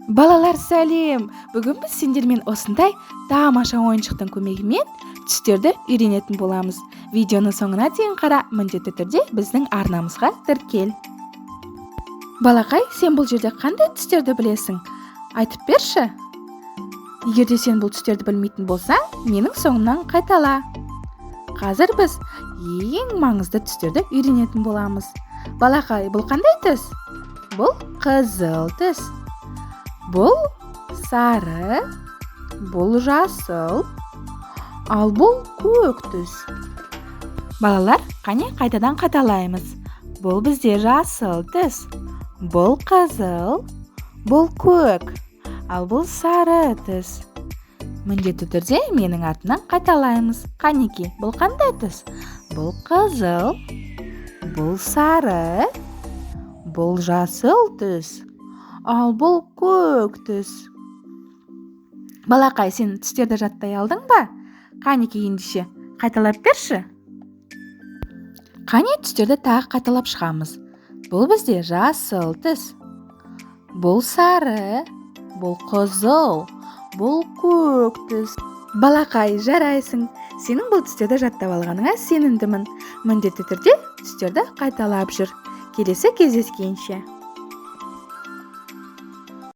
Балалар, сәлем! Бүгін біз сендермен осындай тамаша ойыншықтың көмегімен түстерді үйренетін боламыз. Видеоны соңына дейін қара, міндетті түрде біздің арнамызға тіркел. Балақай, сен бұл жерде қандай түстерді білесің? Айтып берші. Егер де сен бұл түстерді білмейтін болсаң, менің соңымнан қайтала. Қазір біз ең маңызды түстерді үйренетін боламыз. Балақай, бұл қандай түс? Бұл қызыл түс. Бұл сары, бұл жасыл, ал бұл көк түс. Балалар, қане, қайтадан қайталаймыз. Бұл бізде жасыл түс, бұл қызыл, бұл көк, ал бұл сары түс. Міндетті түрде менің артымнан қайталаймыз. Қанеки, бұл қандай түс? Бұл қызыл, бұл сары, бұл жасыл түс, ал бұл көк түс. Балақай, сен түстерді жаттай алдың ба? Қанеки, ендеше қайталап берші. Қане, түстерді тағы қайталап шығамыз. Бұл бізде жасыл түс, бұл сары, бұл қызыл, бұл көк түс. Балақай, жарайсың. Сенің бұл түстерді жаттап алғаныңа сенімдімін. Міндетті түрде түстерді қайталап жүр. Келесі кездескенше!